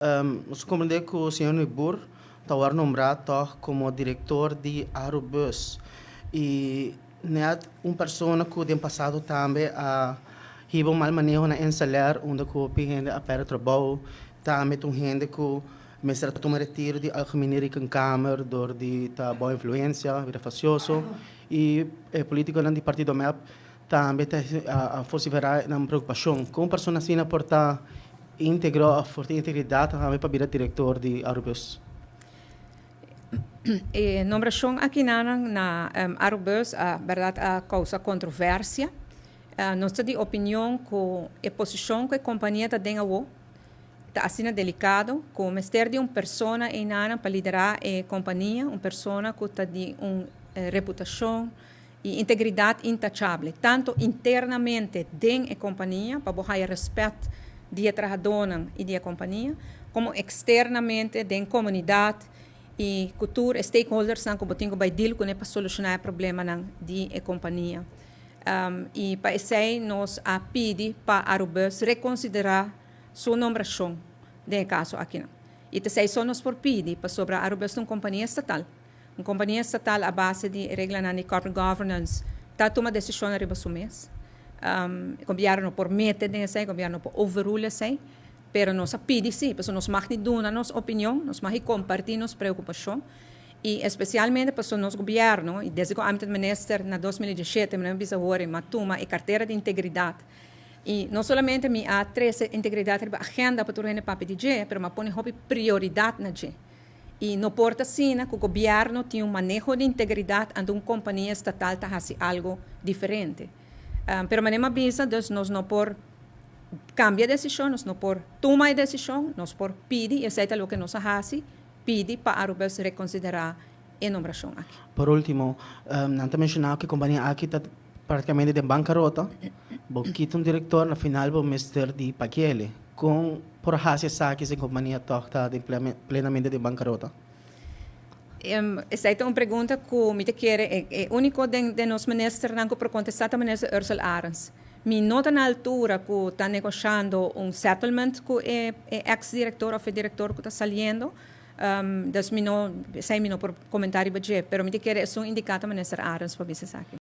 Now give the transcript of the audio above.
Nos a comprende cu señor Nijboer ta awor nombra toch como director di Arubus y net un persona cu den pasado tambe a hiba un mal maneho na InselAir, unda cu hopi hende a perde trabou, tambe ta un hende cu mester a tuma retiro di Algemene Rekenkamer door di ta bao influencia, bira facioso, y e politiconan di partido MEP tambe ta a vocifera nan preocupacion. Con un persona asina por ta integro of por tin integridad tambe pa bira director di Arubus? E nombracion akinan na Arubus a berdad a causa controversia. Nos ta di opinion cu e posicion cu e compania ta den awo ta asina delicado cu mester di un persona einanan pa lidera e compania, un persona cu ta di un reputacion y integridad intachable, tanto internamente den e compania, pa bo haya respet di e trahadonan y di e compania, como externamente den comunidad y cu tur e stakeholdersnan cu bo tin cu bay deal cune pa soluciona e problemanan di e compania. Y pa esey nos a pidi pa Arubus reconsidera su nombracion den e caso akinan. Y ta esey so nos por pidi, pasobra Arubus ta un compania estatal. Un kompania estatal a base di e reglanan di corporate governance ta tuma desishonnan riba su mes. E gobièrnu no por mete den esei, e gobièrnu no por overrule esei, pero nos a pidi si, pasobra nos mag di duna nos opinion, nos mag di kompartí nos preokupashon i espesialmente pasobra nos gobièrnu, i desde ku ami ta minister na 2017, mi no a bisa hori, mi a tuma e kartera di integridat i no solamente mi a trese integridat riba agenda pa tur hende papia di dje, pero mi a pone hopi prioridat na dje. I no por ta asina ku gobièrnu tin un maneho di integridat anto un kompania estatal ta hasi algu diferente. Pero manera mi a bisa, dus nos no por kambia desishon, nos no por tuma e desishon, nos por pidi, i esei ta loke nos a hasi, pidi pa Arubus rekonsiderá e nombrashon aki. Por ultimo, nan ta menshoná ku e kompania aki ta praktikamente den bankarota. Bo kita un direktor, na final bo mester di pakiele. Kon por hasi esaki si e kompania tòg ta den plenamente den bankarota? Esei ta un pregunta ku mi ta kere e úniko den nos ministernan ku por kontestá ta minister Ursell Arends. Mi no ta na altura ku ta negoshando un settlement ku e eks direktor òf e direktor ku ta saliendo. Dus mi no, esei mi no por komentá riba dje, pero mi ta kere esun indiká ta minister Arends pa bisa esaki.